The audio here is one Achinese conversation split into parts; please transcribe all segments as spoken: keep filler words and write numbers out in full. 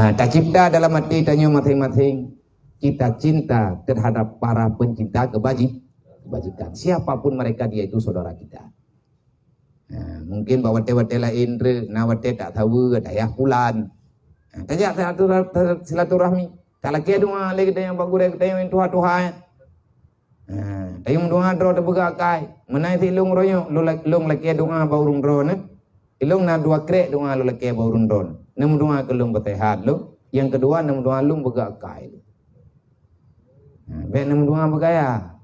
Nah, tacipta dalam hati tanyoe masing-masing, kita cinta terhadap para pencinta kebaji-, kebajikan. Siapapun mereka, dia itu saudara kita. Nah, mungkin bak watée-watée laén treuk, na watée tak saweue dayah pulan. Nah, tajak silaturah-, silaturahmi. Talakée doa lé geutanyoe bak gurée geutanyoe nyang tuha-tuha. Ha, tayue meudoa droe teupeugah akai. Meunan cit lôn roh nyoe, lôn la-, lôn lakée doa bak ureuëng droeneuh. Ilôn na dua krek doa lôn lakée bak ureuëng droeneuh. Neumeudoa keu lôn beuseuhat lôn. Nyang keudua, neumeudoa lôn peugah akai. Ha, bék neumeudoa beugaya.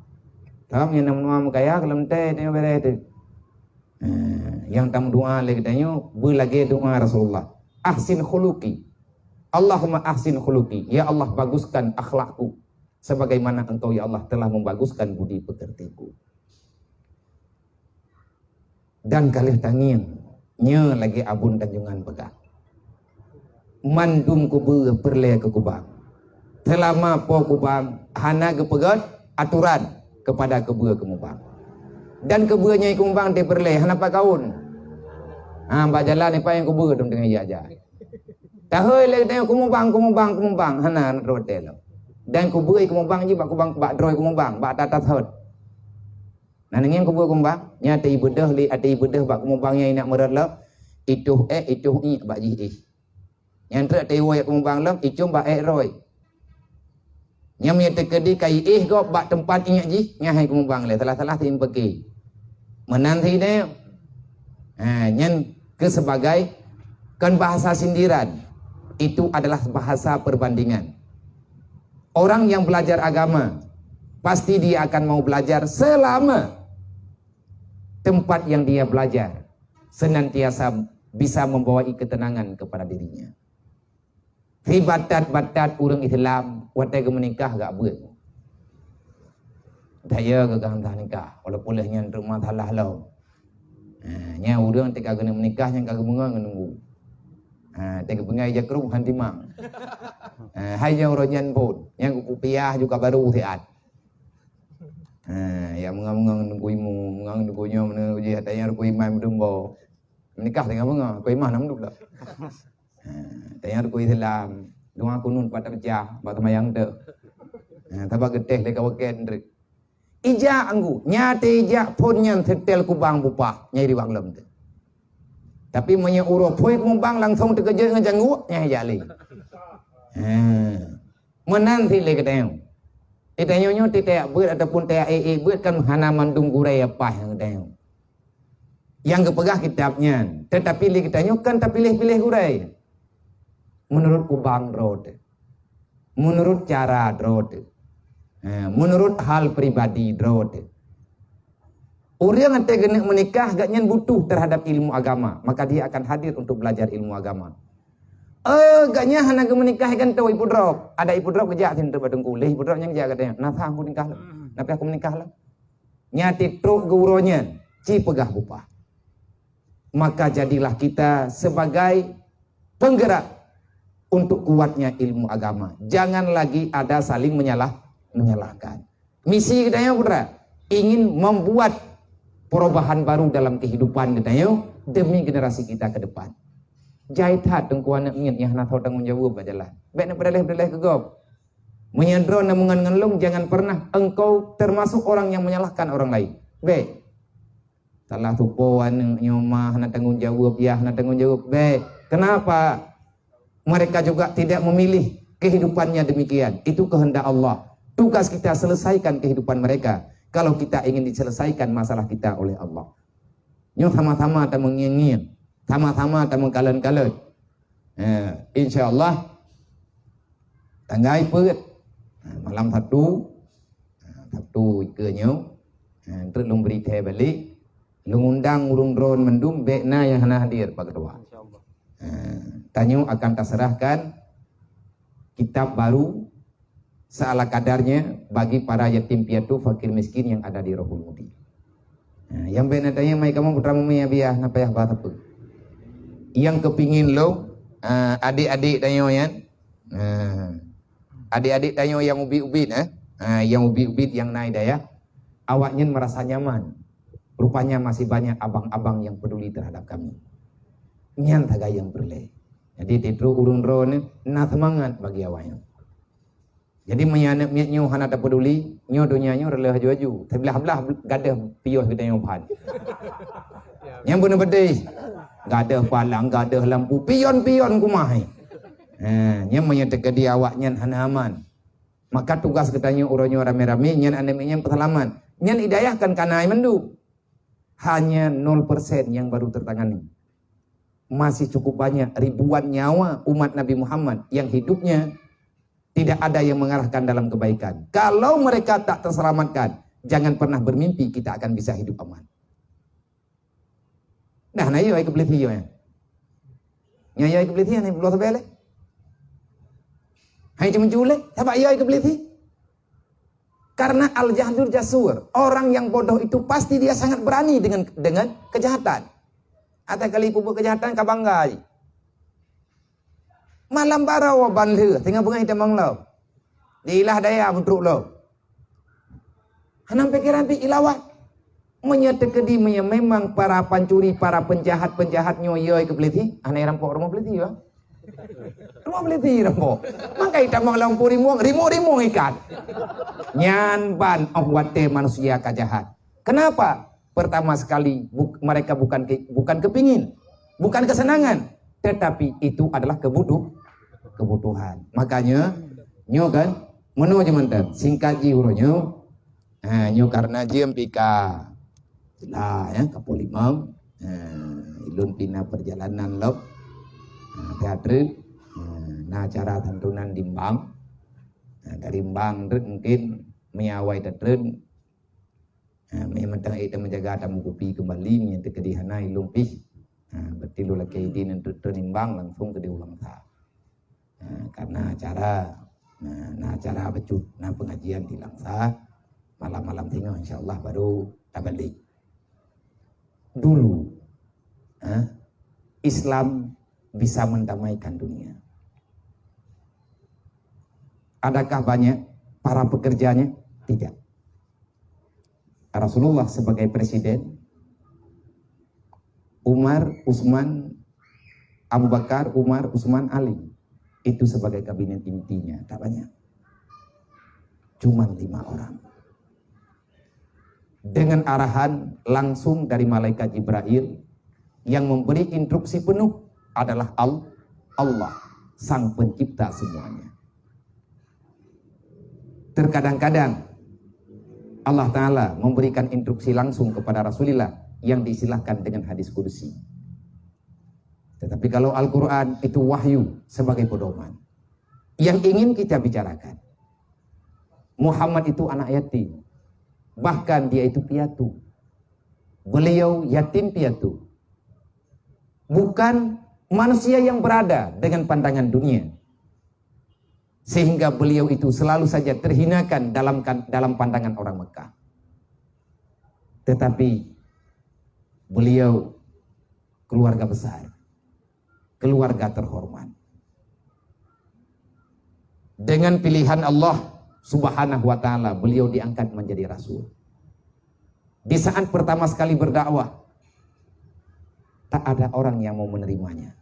Sabab nyang neumeudoa beugaya keu lom tée teuh beureh teuh. Ha, nyang tameudoa lé geutanyoe beulagée doa Rasulullah. Ahsin khuluqi. Allahumma ahsin khuluqi. Ya Allah, baguskan akhlakku. Sebagaimana Engkau, ya Allah, telah membaguskan budi pekertiku. Dan ka lheueh tangieng, nyoe lagée Abon Tanjongan peugah, mandum kubeue peureulée keu kubang. Seulama po kubang hana geupeugét aturan keupada kubeue keumubang. Dan kubeue nyang kumeubang teupeureulee hana pakaun. Ha, bak jalan ipai nyang kubeue dum teungoh jak-jak. Tahôi lé geutanyoe kumubang, kumubang, kumubang, hana, hana troh watée lom. Dan kubeue kumubang jih bak kubang, bak droe kumubang, bak atas thot. Nah, ngieng kubeue kumubang, nyan teuibeudôh lé, teuibeudôh bak kumubang nyang inak meurot lom, itoh ék, itoh iek bak jih éh. Nyang treuk teuiwoe kumubang lom, icum bak ék droe. Nyang meunyoe teukeudi ka iéh gob bak teumpat ingat jih, nyan hai kumubang lé, salah-salah teuimpeuke. Meunan sideh. Ha, nyan ke sebagai, kon bahasa sindiran. Itu adalah bahasa perbandingan. Orang yang belajar agama, pasti dia akan mau belajar selama tempat yang dia belajar senantiasa bisa membawa ketenangan kepada dirinya. Sibatat-batat ureuëng Islam watée geumeunikah gak beuet. Daya gagah nikah, walaupun lheueh nyan teuma salah lom. Ha, nyan ureuëng teuka keuneuk meunikah nyang ka geumeungon ngon nunggu. Ha, teuka beungai jak ruh han timang. Ha, hai nyang uroe nyan phon, nyang kupiah juga baru siat. Ha, ya meungon-meungon nunggu imu, meungon nunggu nyoe meununggu jih, tanya ruku iman meudumbo. Meunikah dengan meungon, ruku iman nam dulu. Ha, tanya ruku Islam, doa kunut bak tapecah, bak teumayang tu. Ha, tabak geteh leka waken tu. Ijak anggu, nyate ijak phon nyan setel kubang bupah, nyai riwang lom tu. Tapi meunyoe uroe phoi kumubang langsung teukeujot ngon jangguk, nyai ijak lé. Ha. Meunan sit lé geutanyoe. Geutanyoe nyoe teutak beuet ataupun teutak ék-ék beuet kan hana mandum gurée paih ngon geutanyoe. Nyang geupeugah kitab nyan, teutapi lé geutanyoe kan tapiléh-piléh gurée. Meunurot kubang droe teuh. Meunurot cara droe teuh. Ha, meunurot hal pribadi droe teuh. Ureuëng nyang keuneuk meunikah, gobnyan butuh terhadap ilmu agama, maka dia akan hadir untuk belajar ilmu agama. Eh, gobnyan hana geumeunikah kan tu ibu drop. Ada ibu drop geujak sini tu bak teungku. Lé ibu drop nyang jak katanya, "Nasa aku nikah lah. Napa aku menikah lah?" Nyate trok geuroe nyan, ci peugah bupah. Maka jadilah kita sebagai penggerak untuk kuatnya ilmu agama. Jangan lagi ada saling menyalah menyalahkan. Misi geutanyoe putra ingin membuat perubahan baru dalam kehidupan geutanyoe demi generasi kita ke depan. Jai that teungku aneuk miet nyang hana tho tanggung jaweueb bak jalan. Bék na peudaleh-peudaleh keu gob. Meunyoe droe na meungon ngon lôn, jangan pernah engkau termasuk orang yang menyalahkan orang lain. Bék. Salah tupo aneuk nyoe ma hana tanggung jaweueb, yah hana tanggung jaweueb. Bék. Kenapa? Mereka juga tidak memilih kehidupannya demikian. Itu kehendak Allah. Tugas kita selesaikan kehidupan mereka. Kalau kita ingin diselesaikan masalah kita oleh Allah. Nyoe sama-sama tameungieng-ngieng, sama-sama tameukalon-kalon. Eh, insya Allah tanggai peuet, eh, malam Sabtu, eh, Sabtu ikeue nyoe, eh, treuk lôn bri thée balek, lôn undang ureuëng droe mandum, bék na nyang hana hadir, Pak Ketua. Insya Allah. Eh, tanyoe akan taserahkan kitab baru seala kadarnya bagi para yatim piatu, fakir miskin yang ada di Rohul Mudi. Nah, nyang bék na tanya mai kamoe putra mumi abiah na payah bahas apa. Nyang kepingin lôn, ah, adik-adik tanyoe nyan, ah, adik-adik tanyoe nyang ubit-ubit, eh, ah, nyang ubit-ubit nyang na i dayah, awaknyan merasa nyaman. Rupanya masih banyak abang-abang yang peduli terhadap kami. Nyan sagai nyang peureulée. Jadi, tiep-tiep ureuëng droeneuh na seumangat bagi awaknyan. Jadi, meunyoe aneuëk miet nyoe hana tapeuduli, nyoe donya nyoe reuloh aju-aju. Siblah-blah gadôh piôh geutanyoe ban. Nyang beuna beudeh. Gadôh palang, gadôh lampu, pion-pion kumah. Ha, nyan meunyoe teukeudi awaknyan hana aman. Maka tugas geutanyoe uroe nyoe ramé-ramé nyan aneuëk miet nyan peuseulamat. Nyan idayah kan kana mandum. Hanya nol persen yang baru tertangani. Masih cukup banyak ribuan nyawa umat Nabi Muhammad yang hidupnya tidak ada yang mengarahkan dalam kebaikan. Kalau mereka tak terselamatkan, jangan pernah bermimpi kita akan bisa hidup aman. Nah, na yoi keupeulisi yoi. Nya yoi keupeulisi ni belum sampai leh. Hai cuma culek, siapa yoi keupeulisi? Karena al-jahlul jasur, orang yang bodoh itu pasti dia sangat berani dengan dengan kejahatan. Atau kali peubuet kejahatan ka bangga. Malam baroe ban lheueh, singoh beungoh tamong lom. Di ilah daya beutrok lom. Hana pikiran pih ilawat. Meunyoe teukeudi meunyoe memang para pancuri, para penjahat-penjahat nyoe yoi keupeulisi, hana irampok rumoh peulisi, bah. Rumoh peulisi irampok. Maka itamong lam pu rimueng, rimueng-rimueng ikat. Nyan ban oh watée manusia ka jahat. Kenapa? Pertama sekali, buk- mereka bukan ke- bukan kepingin, bukan kesenangan, tetapi itu adalah kebutuh kebutuhan. Makanya nyoe kan, meunoe jeumantan, singkat jih uroe nyoe. Ha, nyoe karena jeuem pika lah ya, kapol imam. Ha, ilun pina perjalanan lom. Ha, teatrik. Ha, na acara santunan di Mbang. Ha, dari Mbang rot mungkin menyawai teatrik. Ha, memang tengah kita menjaga tamu kopi kembali, menyatakan di hana ilung pih. Ha, berarti lu laki idin untuk tenimbang langsung ke diulang sa. Ha, karena acara, nah, nah acara becut, nah pengajian di Langsa, malam-malam tengok insya Allah baru tabalik. Dulu, ha, Islam bisa mendamaikan dunia. Adakah banyak para pekerjanya? Tidak. Rasulullah sebagai presiden, Umar, Utsman, Abu Bakar, Umar, Utsman, Ali. Itu sebagai kabinet intinya, tak banyak. Cuman lima orang. Dengan arahan langsung dari malaikat Jibril yang memberi instruksi penuh adalah Al- Allah, Sang Pencipta semuanya. Terkadang-kadang Allah Ta'ala memberikan instruksi langsung kepada Rasulullah yang diistilahkan dengan hadis kudusi. Tetapi kalau Al-Quran itu wahyu sebagai pedoman. Yang ingin kita bicarakan, Muhammad itu anak yatim. Bahkan dia itu piatu. Beliau yatim piatu. Bukan manusia yang berada dengan pandangan dunia. Sehingga beliau itu selalu saja terhinakan dalam kan- dalam pandangan orang Mekah. Tetapi beliau keluarga besar, keluarga terhormat. Dengan pilihan Allah Subhanahu wa Ta'ala, beliau diangkat menjadi rasul. Di saat pertama sekali berdakwah, tak ada orang yang mau menerimanya.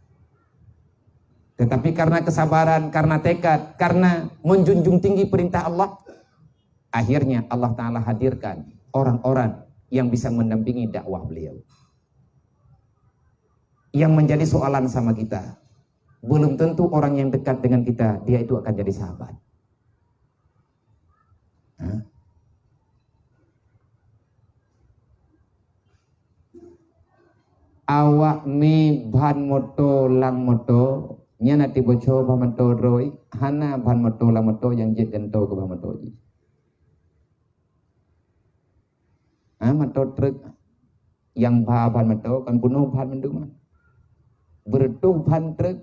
Tetapi karena kesabaran, karena tekad, karena menjunjung tinggi perintah Allah, akhirnya Allah Ta'ala hadirkan orang-orang yang bisa mendampingi dakwah beliau. Yang menjadi soalan sama kita, belum tentu orang yang dekat dengan kita, dia itu akan jadi sahabat. Ha? Awak mi ban moto lam moto, nyan ati boco ban moto droe, hana ban moto lam moto nyang jeuet ganto keu ban moto jih. Ha, moto truk nyang ba ban moto kan peunoh ban mandum. Beureutoh ban truk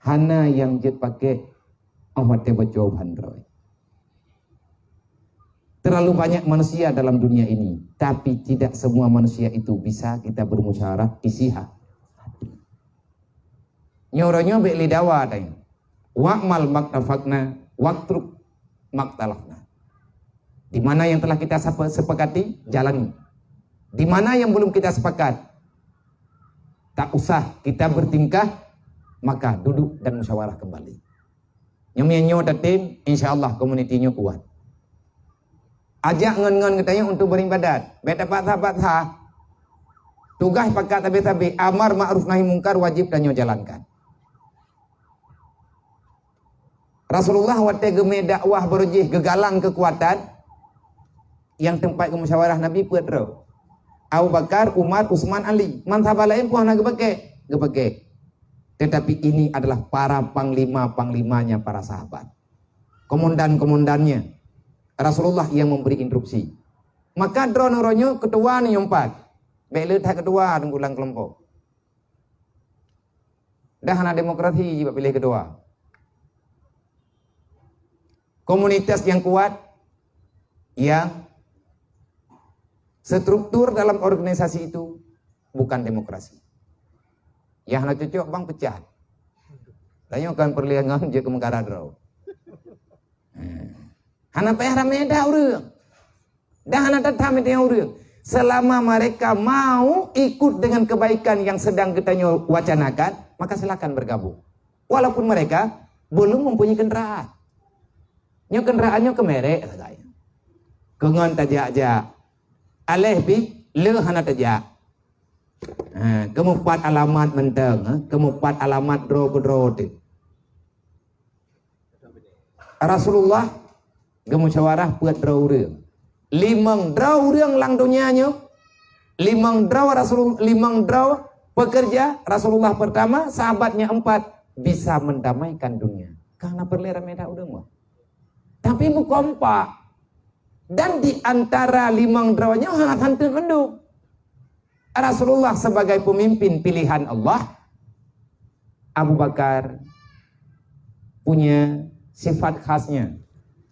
hana nyang jeuet pakai, oh watée boco ban droe. Terlalu banyak manusia dalam dunia ini, tapi tidak semua manusia itu bisa kita bermusyawarah isi ha-, hati. Nyoe uroe nyoe bék lé dawa tanyoe. Wa'mal maktafaqna, watruk maktalafna. Di mana yang telah kita sapa- sepakati, jalani. Di mana yang belum kita sepakat, tak usah kita bertingkah Maka duduk dan musyawarah kembali. Nyoe meunyoe tatem, insya Allah komuniti nyoe kuat. Ajak ngon-ngon geutanyoe untuk beribadat. Bèk tapaksa-paksa. Tugaih pakat habéh-habéh, amar ma'ruf nahi mungkar wajib tanyoe jalankan. Rasulullah watèe geumé dakwah baroe jih geugalang keukuatan, nyang teumpat geumusyawarah Nabi peuet droe. Abu Bakar, Umar, Utsman, Ali. Man sahabat laén pun hana geupaké, geupaké. Tetapi ini adalah para panglima-panglimanya para sahabat. Komandan-komandannya. Rasulullah yang memberi instruksi. Maka droeneuh nyoe ketua nyoe empat. Bèk le that ketua teungku lam kelompok. Dah hana demokrasi jih bak piléh ketua. Komunitas yang kuat, yang struktur dalam organisasi itu bukan demokrasi. Nyang hana cocok bang pecat. Tanyoe kan peureulèe ngon jeuet keu meugara droe. Hana payah ramé that ureueng. Dan hana that-that meuteumé ureueng. Selama mereka mau ikut dengan kebaikan yang sedang geutanyoe wacanakan, maka silakan bergabung. Walaupun mereka belum mempunyai kendaraan. Nyoe kendaraan nyoe keu merek sagai. Keu ngon tajak-jak. Aléh pih le hana tajak. Ha, keumeupat alamat mantong, ha, keumeupat alamat droe keudroe teuh. Rasulullah geumusyawarah peuet droe ureueng. Limong droe ureueng lam donya nyoe, limong droe Rasul, limong droe pekerja Rasulullah pertama, sahabatnya empat, bisa mendamaikan dunia. Ka hana peureulèe ramé that ureueng mah. Tapi beukompak. Dan di antara limong droe nyoe hana santeuet mandum. Rasulullah sebagai pemimpin pilihan Allah, Abu Bakar punya sifat khasnya,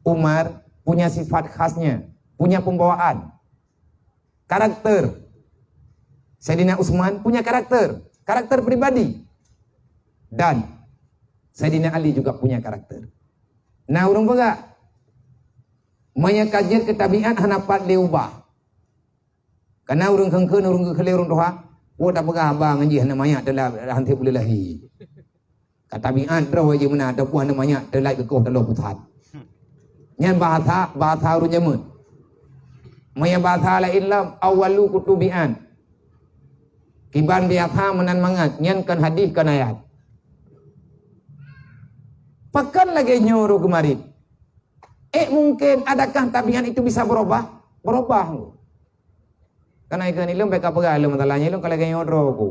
Umar punya sifat khasnya, punya pembawaan, karakter. Saidina Utsman punya karakter, karakter pribadi. Dan Saidina Ali juga punya karakter. Nah, ureueng peugah, meunyoe ka jeuet keu tabiat hana pat lé ubah. Kana ureueng kheun-kheun, ureueng geukheun lé ureueng tuha, "Peue tapeugah haba ngon jih hana manyak teulait, hana boleh lahé. Ka tabiat droe jih meunan, ataupun hana manyak teulait keukoh taloh pusat." Nyan bahasa, bahasa ureueng jameun. Meunyoe bahasa laén lom, awwalu kutubian. Kiban biasa meunan mangat, nyan kon hadis kon ayat. Pakon lagèe nyoe roh keumarin? Eh, mungkin, adakah tabiat itu bisa berubah? Berubah. Kana ikeu ilôn bèk ka peugah lôn masalah nyan, ilôn ka lagèe nyoe droe ku.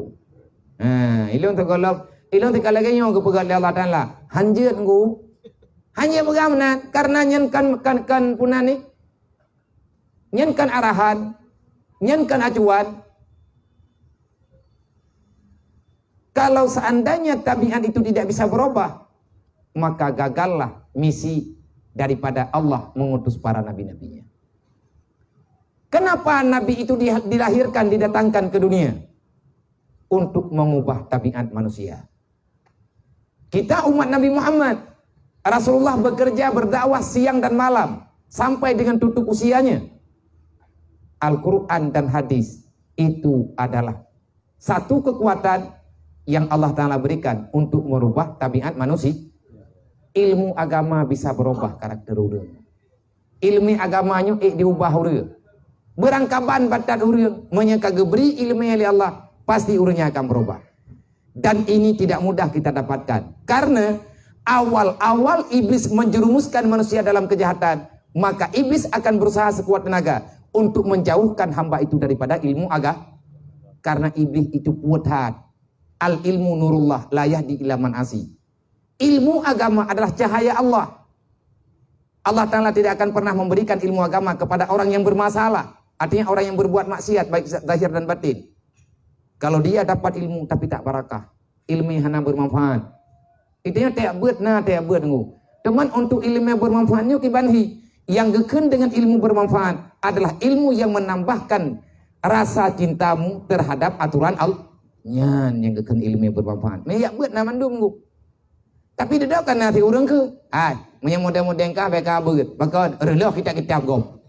Ha, ilôn teugohlom, ilôn teuka lagèe nyoe geupeugah lé Allah Taala. Hanjeuet ku. Hanjeuet peugah meunan, karena nyan kan, kan, kan punan ni. Nyan kan arahan, nyan kan acuan. Kalau seandainya tabiat itu tidak bisa berubah, maka gagallah misi daripada Allah mengutus para nabi-nabinya. Kenapa nabi itu di-, dilahirkan, didatangkan ke dunia? Untuk mengubah tabiat manusia. Kita umat Nabi Muhammad, Rasulullah bekerja berdakwah siang dan malam sampai dengan tutup usianya. Al-Quran dan hadis itu adalah satu kekuatan yang Allah Taala berikan untuk merubah tabiat manusia. Ilmu agama bisa berubah karakter ureueng. Ilmu agama nyoe ék diubah ureueng. Beurangkaban batat ureueng, meunyoe ka geubri ilmu lé Allah, pasti ureueng nyan akan berubah. Dan ini tidak mudah kita dapatkan. Karena awal-awal iblis menjerumuskan manusia dalam kejahatan, maka iblis akan berusaha sekuat tenaga untuk menjauhkan hamba itu daripada ilmu agama. Karena iblis itu kuat hat. Al ilmu nurullah la yahdi illa man asi. Ilmu agama adalah cahaya Allah. Allah Taala tidak akan pernah memberikan ilmu agama kepada orang yang bermasalah. Artinya orang yang berbuat maksiat baik zahir dan batin. Kalau dia dapat ilmu tapi tak barakah, ilmu hana bermanfaat. Itu nyoe tiep beuet na tiep beuet ngu. Teuma untuk ilmu bermanfaat nyoe kiban hi. Yang geukheun dengan ilmu bermanfaat adalah ilmu yang menambahkan rasa cintamu terhadap aturan Allah. Nyan yang geukheun ilmu bermanfaat. Meuyak beuet na mandum ngu. Tapi dudoe kan na si ureueng kheun. Hai, meunyoe model-model kah bèk ka beuet. Pakon reuloh kitab-kitab gob.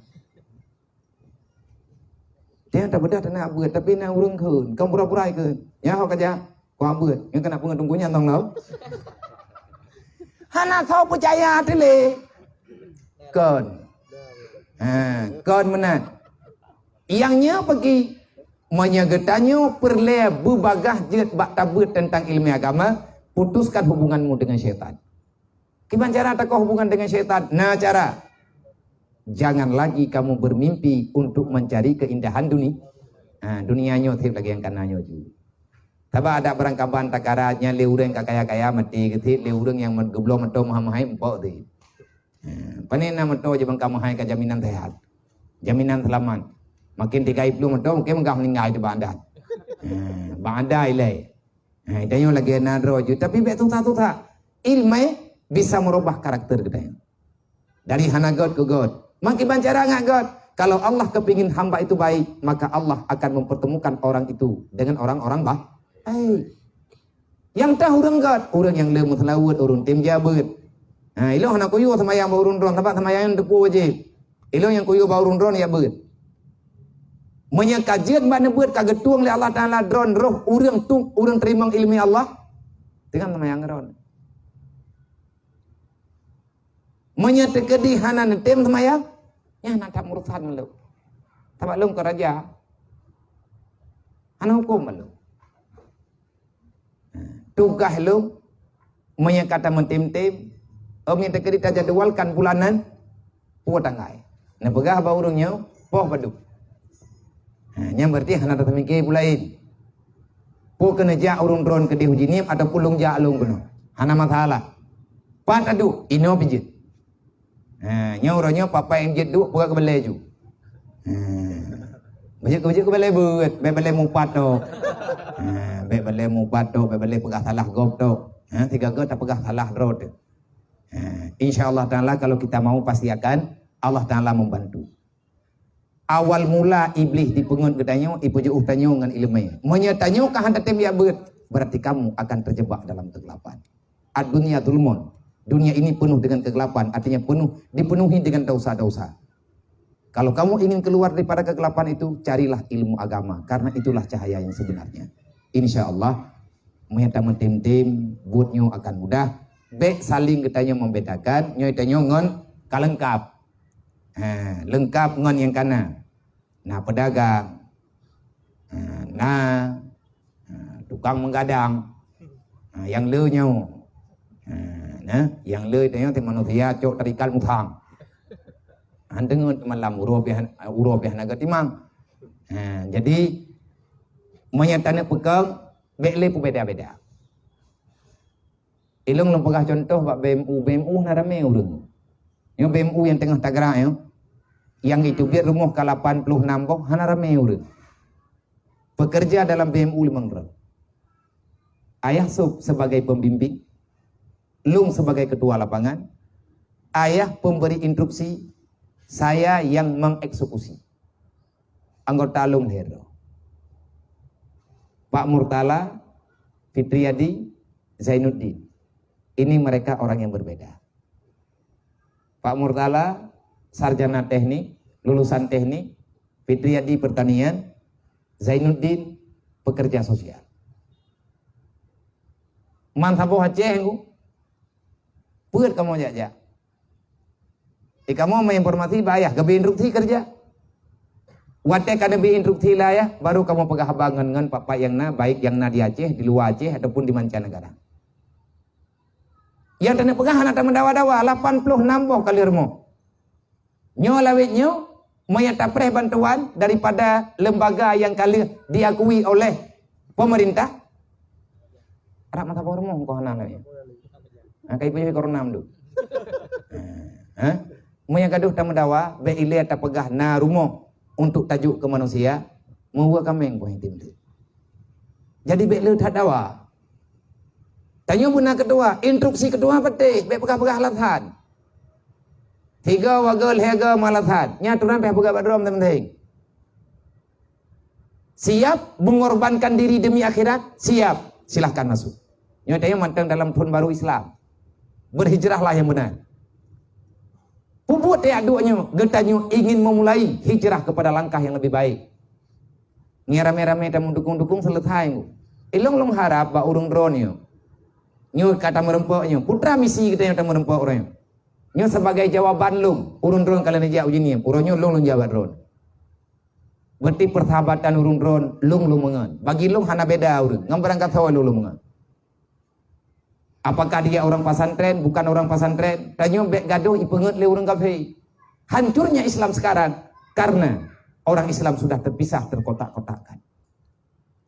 Dia tak bedah tak nak beuet, tapi na ureueng kheun. Kon pura-pura kheun. Ya, ho kaja. Pak buet, nyang keuneuk peungeut teungku nyan tong laôt. Hana soe peucaya teuh lé. Kon. Ha, kon meunan. Nyang nyoe peugi, meunyoe geutanyoe peureulée beubagaih jeuet bak tabeuet teuntang ileumèe agama, putuskan hubunganmu dengan syaitan. Kiban cara takoh hubungan dengan syaitan? Na cara. Jangan lagi kamu bermimpi untuk mencari keindahan dunia. Ha, dunia nyoe seb lagée nyang kana nyoe ju. Sabab adak barangkaban takara nyan lé ureuëng ka kaya-kaya maté geutit, lé ureuëng nyang geubloe moto meuhai-meuhai muphom geutit. Ha, pane na moto jih bang ka meuhai ka jaminan sehat. Jaminan selamat. Makin tiga puluh moto mungkin meugah meninggai di bak adat. Ha, bak adat ilai. Ha, dan nyoe lagée na droe ju, tapi bék susah-susah. Ileumèe bisa merubah karakter geutanyoe. Dari hana göt keu göt. Makin bancara ngat göt. Kalau Allah kepingin hamba itu baik, maka Allah akan mempertemukan orang itu dengan orang-orang bah-, baik. Nyang teuh ureuëng göt, ureuëng nyang le meuseulaweuet, ureuëng tem jabeuet. Ha, ilong hana kuyue seumayang bak ureuëng droen, sabab seumayang nyan teupeu wajéb. Ilong nyang kuyue bak ureuëng droen ya beuet. Meunyoe ka jeuet bak neubeuet ka geutueng lé Allah Taala droen roh ureuëng tu, ureuëng teurimong ileumèe Allah, teungoh seumayang droen. Meunyoe teukeudi hana neutem seumayang, nyan hana that urusan lom. Sabab lom keu raja. Hana huköm lom. Tugaih lom, meunyoe ka tameutem-tem, meunyoe teukeudi tajadwalkan bulanan, peue tanggai. Neupeugah bak ureuëng nyoe, poh padub. Ha, nyan berarti hana tatamike peue laén. Peue keuneuk jak ureuëng droen keudeh uji niem ataupun lôn jak lôn keunoe. Hana masalah. Pat taduek, inoe pih jeuet. Ha, nyoe uroe nyoe papa nyang jeuet duek peugah keu balée ju. Ha. Beujeuet, beujeuet keu balée beuet, bék balée mupat tok. Ha, bék balée mupat tok, bék balée peugah salah gob tok. Ha, sigoe-goe tapeugah salah droe teuh. Ha, insya Allah Taala kalau kita mau pasti akan Allah Taala membantu. Awal mula Iblih jipeungeut geutanyoe, jipeujeuet tanyoe ngon ileumèe. Meunyoe tanyoe ka hana tatem jak beuet, berarti kamu akan terjebak dalam kegelapan. Ad-dunya zulmun. Dunia ini penuh dengan kegelapan, artinya penuh, dipenuhi dengan dosa-dosa. Kalau kamu ingin keluar daripada kegelapan itu, carilah ilmu agama, karena itulah cahaya yang sebenarnya. Insya Allah, meunyoe tameutem-tem, buet nyoe akan mudah. Bék saling geutanyoe membedakan, nyoe tanyoe ngon ka leungkap. Ha, leungkap ngon nyang kana. Na peudagang. Ha, na, ha, tukang meugadang. Ha, nyang le nyoe. Ha, na, nyang le nyoe teuh manusia cok tarikat musang. Han teungeut malam uroe pih, uroe pih hana geutimang. Ha, jadi meunyoe taneuk peukong, bék lé peubeda-beda. Ilong lôn peugah contoh bak B M U, B M U hana ramé ureuëng. Nyoe B M U nyang teungoh tagra nyoe, nyang jiteubiet rumoh ka lapan puluh enam boh hana ramé ureuëng. Pekerja dalam B M U limong droe. Ayah Sop sebagai pembimbing, lôn sebagai ketua lapangan, ayah pemberi instruksi, saya yang mengeksekusi. Anggota lôn lhèe droe. Pak Murtala, Fitriyadi, Zainuddin. Ini mereka orang yang berbeda. Pak Murtala, sarjana teknik, lulusan teknik, Fitriyadi pertanian, Zainuddin pekerja sosial. Man saboh Aceh ngu, peuet kamoe jak-jak. Di kamoe meuinformasi bak ayah, geubri instruksi keureuja. Watèe ka neubri instruksi lé ayah, baru kamoe peugah haba ngon, ngon pat-pat nyang na, baik nyang na di Aceh, di luwa Aceh, ataupun di mancanegara. Nyang taneuk peugah hana tameudawa-dawa, lapan ploh nam boh ka lheueh rumoh. Nyoe lawét nyoe, meunyo tapreh bantuan daripada lembaga nyang ka lheueh diakui oleh pemerintah, rab masa boh rumoh ko hana lagèe nyan. Ha, kai payah corona meudu. Ha? Meunyo gadoh tameudawa, bèk ilèe tapeugah na rumoh untuk tajok keu manusia, meuhue kaméng boh intim tu. Jadi bèk le that dawa. Tanyoe beuna keudua, instruksi keudua peuteh, bèk peugah-peugah alasan. Tiga wagoe lhèe goe meulasan, nyan aturan payah peugah bak droe mantong. Siap mengorbankan diri demi akhirat? Siap. Silahkan masuk. Nyoe tanyoe mantong dalam thon baru Islam. Berhijrahlah yang benar. Peubuet tajak duek nyoe, geutanyoe ingin memulai hijrah kepada langkah yang lebih baik. Ngieng ramé-ramé tamudukung-dukung selesai. Ilong lôn harap bak ureuëng droeneuh nyoe, nyoe ka tameureumpok nyoe, putra misi geutanyoe tameureumpok uroe nyoe. Nyoe sebagai jawaban lôn, ureuëng droeneuh ka lheueh neujak uji nyoe, uroe nyoe lôn lôn jawab droeneuh. Berarti persahabatan ureuëng droeneuh lôn lôn meungon. Bagi lôn hana beda ureuëng ngon barangkasoe lôn lôn meungon. Apakah dia orang pesantren, bukan orang pesantren, tanyoe bék gadoh ipeungeut lé ureuëng kafé. Hancurnya Islam sekarang karena orang Islam sudah terpisah, terkotak-kotakkan.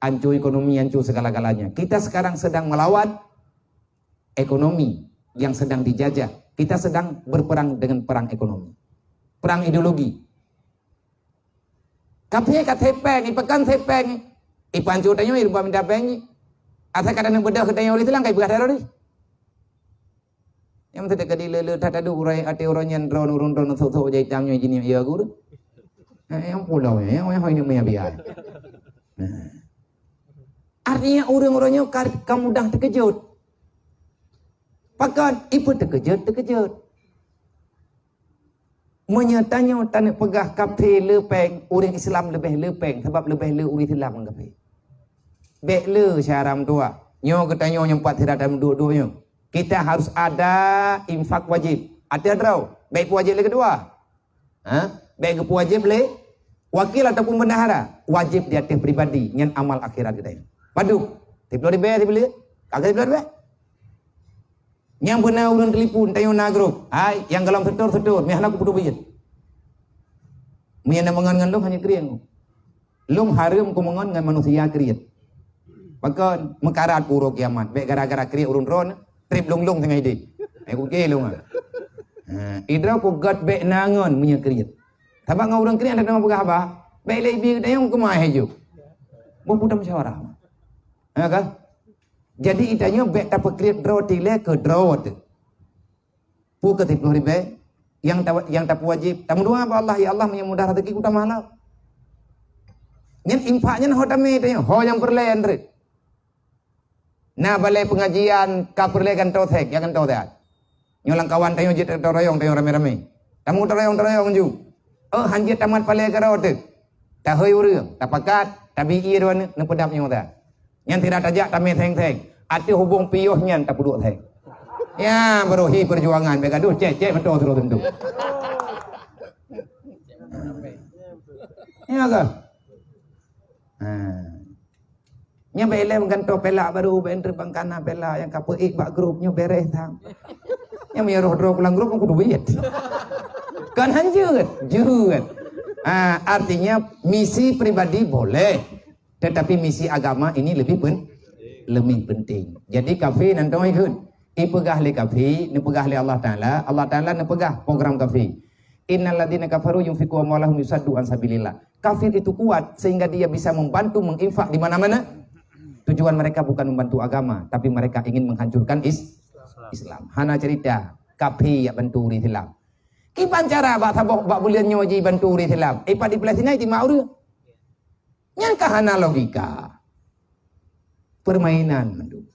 Hancur ekonomi, hancur segala-galanya. Kita sekarang sedang melawan ekonomi yang sedang dijajah. Kita sedang berperang dengan perang ekonomi. Perang ideologi. Kafé ka sepeng, ipeukon sepeng, ipancô tanyoe, irupa minta peng. Asai ka taneubeudôh keu tanyoe Islam, ka ipeugah teroris. Nyang meuteudeh ka dilele that adu urai até uroe nyan droe ureuëng droe sok-sok jai tam nyoe jini ya guru. Eh, yang pulau ya, yang yang ini maya biar. Nah. Artinya ureuëng-ureuëng nyoe ka, ka mudah terkejut. Pakon? Ipe terkejut, terkejut. Meunyoe tanyoe taneuk peugah kafé le péng, ureuëng Islam leubeh le péng, sabab leubeh le ureuëng Islam ngon kafé. Bék le syara meutuah. Nyoe geutanyoe nyang pat sira tameuduk-duk nyoe. Kita harus ada infak wajib. Ateueh droe, bék peuwajib lé keudua. Ha? Bék geupeuwajib lé wakil ataupun bendahara. Wajib di ateueh pribadi, nyan amal akhirat geutanyoe. Padub, siploh ribée sibeuleuen. Ka siploh ribée. Nyang beuna ureuëng telepon, tanyoe na grup. Hai, nyang golom setor, setor. Meuhana kupeuduek beuet. Meunyoe na meungon ngon lôn, hana krieng. Lôn hareuem kumeungon ngon manusia kriet. Pakon? Meukarat ku uroe kiamat. Bék gara-gara kriet ureuëng droe, treb lôn-lôn teungoh ideh. Eh, kuke lôn ah. Ha, idroe ku gét bék na ngon meunyoe kriet. Sabab ngon ureuëng kriet hana peugah haba. Bék lé ibi geutanyoe keumah hai ju. Boh putar musyawarah. Ha kah? Jadi, itanyoe bék tapeukriet droe tilée keu droe teuh. Peue keu siploh ribée nyang ta-, nyang tapeuwajib? Tameudoa bak Allah, "Ya Allah, meunyoe mudah rezeki, kutamah lom." Nyan infak nyan ho tamé tanyoe, ho nyang peureulée nyan reuet. Na balée peungajian ka peureulée gantoe sék, ya gantoe sék. Nyoe lam kawan tanyoe jeuet teuroyong, tanyoe ramé-ramé. Tameuteurayong-teurayong ju. Oh, han jeuet tamat palée keudroe teuh. Tahôi ureuëng, tapakat, tabi ié droeneuh, neupeudab nyoe that. Nyan sira tajak tamé seng-seng. Ateueh hubong piôh nyan tapeuduek seng. Ya, barohi perjuangan, bék gadoh cék-cék meutoe sidroe teuntu. Ya kah? Ha. Nyan bék ilée meugantoe pelak baru, bék treuk bangkana pelak nyang ka peuék bak grup nyoe beres that. Nyan meunyoe roh droe pulang grup, kudu beuet. Kan han jeuet, jeuet. Ah, artinya misi pribadi boleh, tetapi misi agama ini lebih pen-, lebih penting. Jadi kafé nan teuma ikheun. Ipeugah lé kafé, neupeugah lé Allah Taala, Allah Taala neupeugah program kafé. "Innal ladzina kafaru yunfiqu amwalahum yusaddu an sabilillah." Kafir itu kuat sehingga dia bisa membantu menginfak di mana-mana. Tujuan mereka bukan membantu agama, tapi mereka ingin menghancurkan is-, Islam. Hana cerita, kafir yak bantu ureuëng Islam. Kiban cara bak saboh bak buleuen nyoe jibantu ureuëng Islam. Eh, pat di Palestina itimak ureuëng. Nyan ka hana logika. Permainan mandum.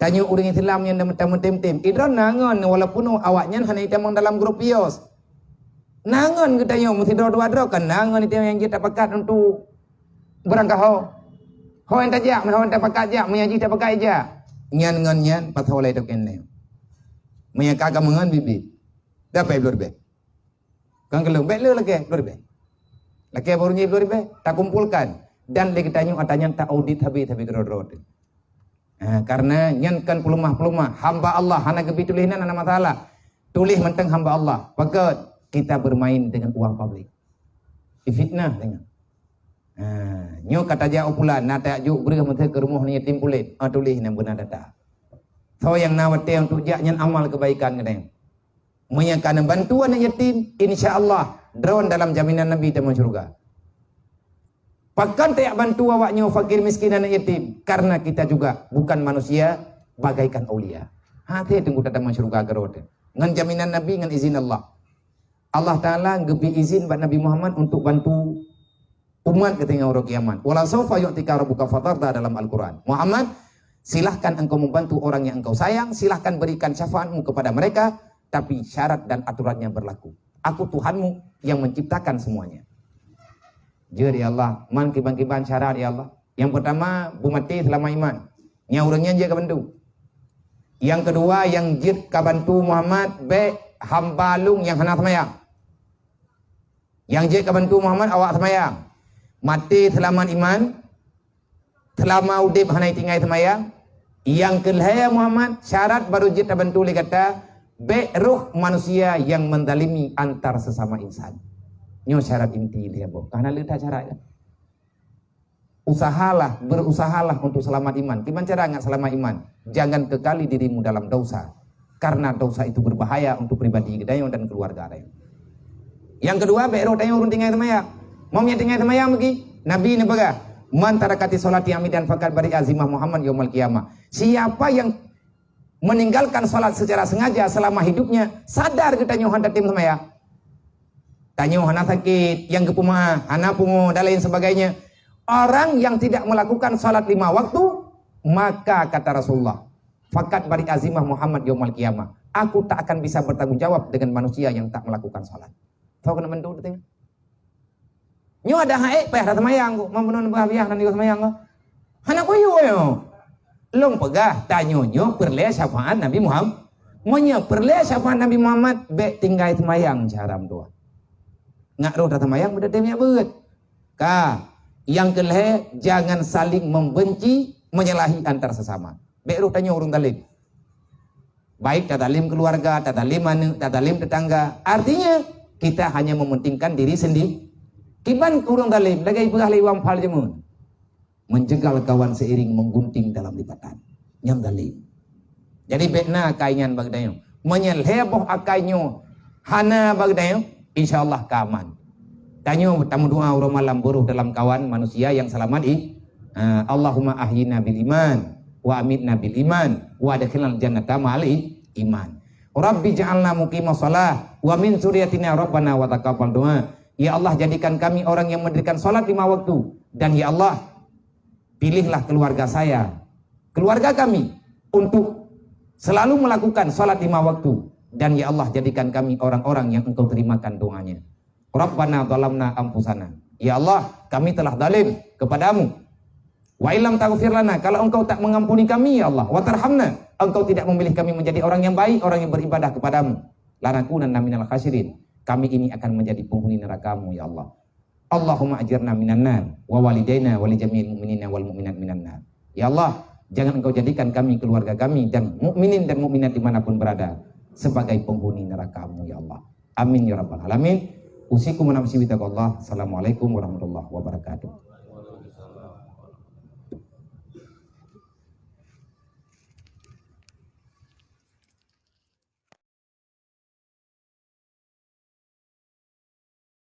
Tanyoe ureuëng Islam nyang meutem-tem, idroe na ngon, walaupun awaknyan hana itamong dalam grup piôh. Na ngon geutanyoe meusidroe dua droe kan na ngon geutanyoe nyang jeuet tapakat untuk beurangkaho. Ho nyang tajak, ho nyang tapakat jak, meunyo jih tapakat jak. Nyan ngon nyan pasoe lé teukeunong. Meunyo ka ka meungon bibi. Dapat bloe ribée. Kan keu lôn, bék le lakée bloe ribée. Lakée baru nyoe bloe ribée, takumpulkan. Dan lé geutanyoe ata nyan ta audit habéh-habéh keudroe-droe teuh. Ha, karena nyan kan peuleumah-peuleumah. Hamba Allah hana geubi tuléh nan hana masalah. Tuléh mantong hamba Allah. Pakon? Kita bermain dengan uang publik. Difitnah dengan. Ha, nyoe ka tajak u pulan, na tajak jok breueh meuteuk keu rumoh aneuk yatim puléh. Ah, tuléh nan beuna data. Soe nyang na watée untuk jak nyan amal kebaikan geutanyoe. Meunyo ka neubantu aneuk yatim, insya Allah droen dalam jaminan Nabi teuma syeuruga. Pakon tajak bantu awak nyoe fakir miskin aneuk yatim? Karena kita juga bukan manusia bagaikan aulia. Hati teungku tateuma syeuruga keudroe teuh. Ngon jaminan Nabi, ngon izin Allah. Allah Taala geubri izin bak Nabi Muhammad untuk bantu umat geutanyoe uroe kiamat. "Wala saufa yu'tika rabbuka fatarda" dalam Al-Quran. Muhammad, silahkan engkau membantu orang yang engkau sayang, silahkan berikan syafaatmu kepada mereka, tapi syarat dan aturannya berlaku. Aku Tuhanmu yang menciptakan semuanya. Jeuet, ya Allah, man kiban-kiban syarat, ya Allah. Nyang peurtama, beumaté seulamat iman. Nyang ureuëng nyan jeuet ka bantu. Nyang keudua, nyang jeuet ka bantu Muhammad, bék hamba lôn nyang hana seumayang. Nyang jeuet ka bantu Muhammad awak seumayang. Maté seulamat iman, seulama udeb hana tinggai seumayang. Nyang keu lhée Muhammad, syarat barô jeuet tabantu lé gata, bék roh manusia nyang menzalimi antar sesama insan. Nyoe syarat inti lhée boh. Ka hana le that syarat kan? Usahalah, berusahalah untuk selamat iman. Kiban cara ngat selamat iman? Jangan kekali dirimu dalam dosa. Karena dosa itu berbahaya untuk pribadi geutanyoe dan keluarga geutanyoe. Nyang keudua, bék roh tanyoe ureuëng tinggai seumayang. Meunyoe tinggai seumayang bagi, Nabi neupeugah, "Man tarakati sholati amidan faqad bari'a zimah Muhammad yaumal qiyamah." Siapa yang meninggalkan salat secara sengaja selama hidupnya, sadar geutanyoe hana tatem seumayang. Tanyoe hana sakét, nyang geupeumaáh, hana pungo dan lain sebagainya. Orang yang tidak melakukan salat lima waktu, maka kata Rasulullah, "Faqad bari'a zimah Muhammad yaumal qiyamah." Aku tak akan bisa bertanggung jawab dengan manusia yang tak melakukan salat. Tahu kena mandum teuh. Nyoe ada haék payah dah seumayang kok, meunyoe bah biah nan seumayang kok. Hana kuyue nyoe. Lôn peugah, tanyoe nyoe peureulée syafaat Nabi Muhammad. Meunyoe peureulée syafaat Nabi Muhammad, bék tinggai seumayang cara meutuah. Ngat roh dah seumayang beudeudeh minyak beuet. Ka, nyang keu lhée, jangan saling membenci, menyalahi antar sesama. Bék roh tanyoe ureuëng zalim. Baik tazalim keluarga, tazalim aneuk, tazalim tetangga. Artinya, kita hanya mementingkan diri sendiri. Kiban ureuëng zalim, lagée ipeugah lé Imam Fal Jamun. Menjegal kawan seiring menggunting dalam lipatan. Nyan zalim. Jadi bék na akai nyan bak geutanyoe. Meunyoe lhée boh akai nyoe hana bak geutanyoe, insya Allah ka aman. Tanyoe tameudoa uroe malam beuroh dalam kawan manusia yang selamat i-, ah, Allahumma ahyina bil iman, wa amitna bil iman, wa adkhilnal jannata ma'al i-, iman. Rabbi ja'alna muqimas shalah, wa min dzurriyyatina rabbana wa taqabbal du'a. Ya Allah, jadikan kami orang yang mendirikan salat lima waktu. Dan ya Allah, pilihlah keluarga saya, keluarga kami untuk selalu melakukan salat lima waktu. Dan ya Allah, jadikan kami orang-orang yang Engkau terimakan doanya. Rabbana zalamna anfusana. Ya Allah, kami telah zalim kepadamu. Wa illam taghfir lana, kalau Engkau tak mengampuni kami, ya Allah, wa tarhamna, Engkau tidak memilih kami menjadi orang yang baik, orang yang beribadah kepadamu, lanakunanna minal khasirin. Kami ini akan menjadi penghuni neraka-Mu, ya Allah. Allahumma ajirna minan nar, wa walidaina, wa li jami'il mu'minina wal mu'minat minan nar. Ya Allah, jangan Engkau jadikan kami, keluarga kami, dan mukminin dan mukminat dimanapun berada sebagai penghuni neraka-Mu, ya Allah. Amin ya rabbal alamin. Usikum wa nafsi bitaqwallah. Assalamualaikum warahmatullahi wabarakatuh.